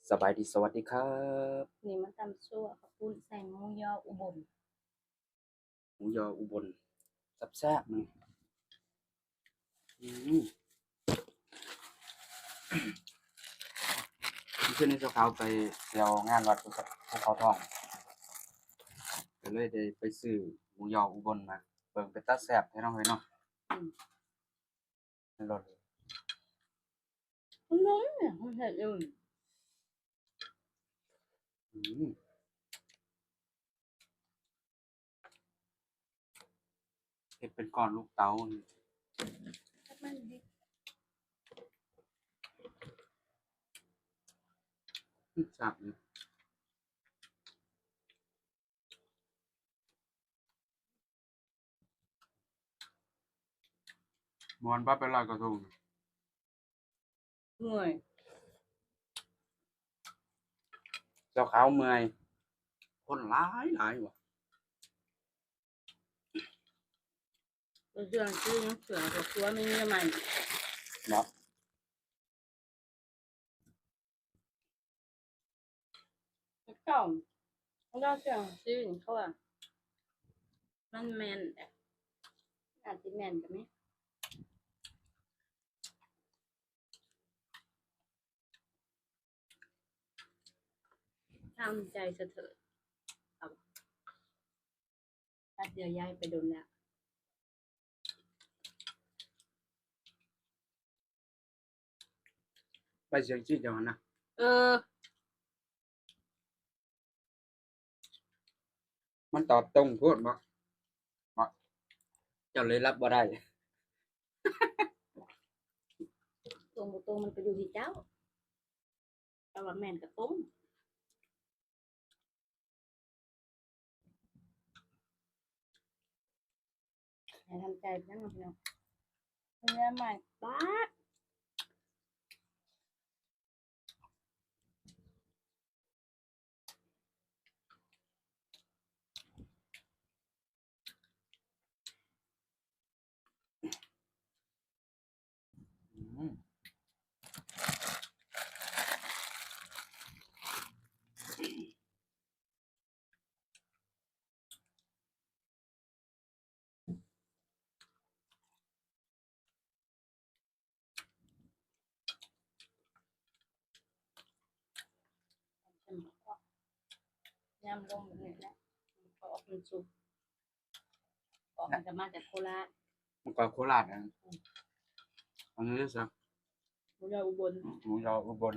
ສະບາຍດີ ສະຫວັດດີຄັບ ນີ້ມາຕຳຊົ່ວເຂົ້າປຸ້ນໃສ່ໝູຢໍອຸບົນ ໝູຢໍອຸບົນ ແຊບໆ ມື້ນີ້ ອືມ ມື້ຄືນນີ້ເຈົ້າຂາວໄປທ່ຽວງານວັດພູເຂົາທອງ ກໍເລີຍໄດ້ໄປຊື້ໝູຢໍອຸບົນມາ ເບິ່ງເປັນຕາແຊບແທ້ເນາະເຮີ້ຍເນາະ ອືມ ມັນລົດ ມັນລົດ ມັນເຮັດຢູ່ ອືມ ເຮັດເປັນກ້ອນລູກເຕົ໋າ ມັນແຊບຢູ່. ມ່ວນປະ ໄປລອຍກະທົງ? ເມື່ອຍ ເຈົ້າຂາວເມື່ອຍ ຄົນຫຼາຍຫຼາຍຫວາ ເຊື່ອຊື່ ເຊື່ອ ຄອບຄົວມີເມຍໃໝ່ເນາະ. ເຈົ້າ ລາວເຊື່ອຊື່ ເຂົາວ່າມັນແມ່ນ ອາດຊິແມ່ນກໍມີ ທຳໃຈສະເຖີດ ເອົາ ແປັບດຽວ ຍ້າຍໄປດົນແລ້ວ. ໄປສຽງຊີ້ເຈົ້າຫັ້ນນະ ເອີ ມັນຕອບຕົງໂພດບໍ ເຈົ້າເລີຍຮັບບໍ່ໄດ້ ຕົງບໍ່ຕົງມັນກໍຢູ່ທີ່ເຈົ້າ ແຕ່ວ່າແມ່ນກໍຕົງ ໃຫ້ທຳໃຈນຳພີ່ນ້ອງ ເຮືອໃໝ່ ປາດ ອືມ ຍຳລົງແບບນີ້ແຫຼະ ມັນກໍອອກເປັນຊຸບ ອອກ ມັນກໍມາຈາກໂຄລາດ ມັນກໍໂຄລາດນະ ອືມ ອັນນີ້ເດ້ຊະ ໝູຢໍອຸບົນ ໝູຢໍອຸບົນ.